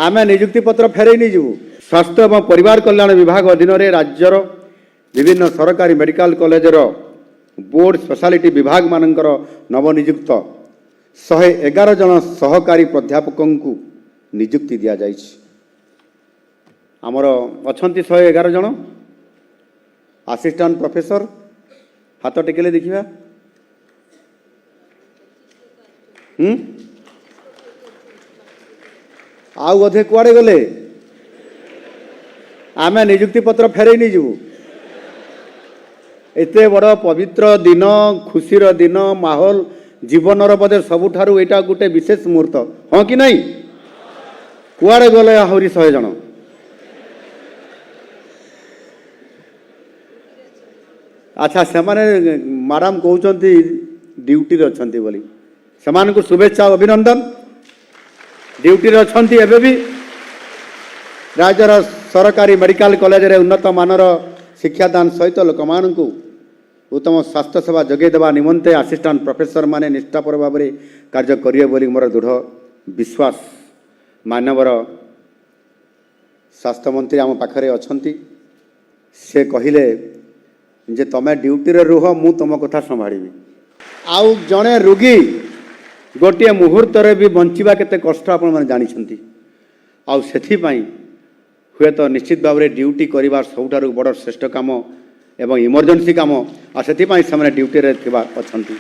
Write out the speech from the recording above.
ଆମେ ନିଯୁକ୍ତି ପତ୍ର ଫେରେଇ ନେଇଯିବୁ। ସ୍ୱାସ୍ଥ୍ୟ ଏବଂ ପରିବାର କଲ୍ୟାଣ ବିଭାଗ ଅଧୀନରେ ରାଜ୍ୟର ବିଭିନ୍ନ ସରକାରୀ ମେଡ଼ିକାଲ କଲେଜର ବୋର୍ଡ ସ୍ପେଶାଲିଟି ବିଭାଗମାନଙ୍କର ନବନିଯୁକ୍ତ 111 ଜଣ ସହକାରୀ ପ୍ରାଧ୍ୟାପକଙ୍କୁ ନିଯୁକ୍ତି ଦିଆଯାଇଛି। ଆମର ଅଛନ୍ତି 111 ଜଣ ଆସିଷ୍ଟାଣ୍ଟ ପ୍ରଫେସର? ହାତ ଟେକିଲେ ଦେଖିବା। ହୁଁ, ଆଉ ଅଧେ କୁଆଡ଼େ ଗଲେ? ଆମେ ନିଯୁକ୍ତି ପତ୍ର ଫେରେଇ ନେଇଯିବୁ। ଏତେ ବଡ଼ ପବିତ୍ର ଦିନ, ଖୁସିର ଦିନ, ମାହୋଲ, ଜୀବନର ବୋଧେ ସବୁଠାରୁ ଏଇଟା ଗୋଟେ ବିଶେଷ ମୁହୂର୍ତ୍ତ, ହଁ କି ନାହିଁ? କୁଆଡ଼େ ଗଲେ ଆହୁରି 100 ଜଣ? ଆଚ୍ଛା, ସେମାନେ ମ୍ୟାଡ଼ାମ୍ କହୁଛନ୍ତି ଡ୍ୟୁଟିରେ ଅଛନ୍ତି ବୋଲି। ସେମାନଙ୍କୁ ଶୁଭେଚ୍ଛା, ଅଭିନନ୍ଦନ। ଡ୍ୟୁଟିରେ ଅଛନ୍ତି ଏବେ ବି। ରାଜ୍ୟର ସରକାରୀ ମେଡ଼ିକାଲ କଲେଜରେ ଉନ୍ନତ ମାନର ଶିକ୍ଷାଦାନ ସହିତ ଲୋକମାନଙ୍କୁ ଉତ୍ତମ ସ୍ୱାସ୍ଥ୍ୟ ସେବା ଯୋଗାଇ ଦେବା ନିମନ୍ତେ ଆସିଷ୍ଟାଣ୍ଟ ପ୍ରଫେସରମାନେ ନିଷ୍ଠାପର ଭାବରେ କାର୍ଯ୍ୟ କରିବେ ବୋଲି ମୋର ଦୃଢ଼ ବିଶ୍ୱାସ। ମାନ୍ୟବର ସ୍ୱାସ୍ଥ୍ୟମନ୍ତ୍ରୀ ଆମ ପାଖରେ ଅଛନ୍ତି। ସେ କହିଲେ ଯେ ତମେ ଡ୍ୟୁଟିରେ ରୁହ, ମୁଁ ତୁମ କଥା ସମ୍ଭାଳିବି। ଆଉ ଜଣେ ରୋଗୀ ଗୋଟିଏ ମୁହୂର୍ତ୍ତରେ ବି ବଞ୍ଚିବା କେତେ କଷ୍ଟ ଆପଣମାନେ ଜାଣିଛନ୍ତି। ଆଉ ସେଥିପାଇଁ ହୁଏତ ନିଶ୍ଚିତ ଭାବରେ ଡ୍ୟୁଟି କରିବା ସବୁଠାରୁ ବଡ଼ ଶ୍ରେଷ୍ଠ କାମ ଏବଂ ଇମର୍ଜେନ୍ସି କାମ, ଆଉ ସେଥିପାଇଁ ସେମାନେ ଡ୍ୟୁଟିରେ ଥିବା ଅଛନ୍ତି।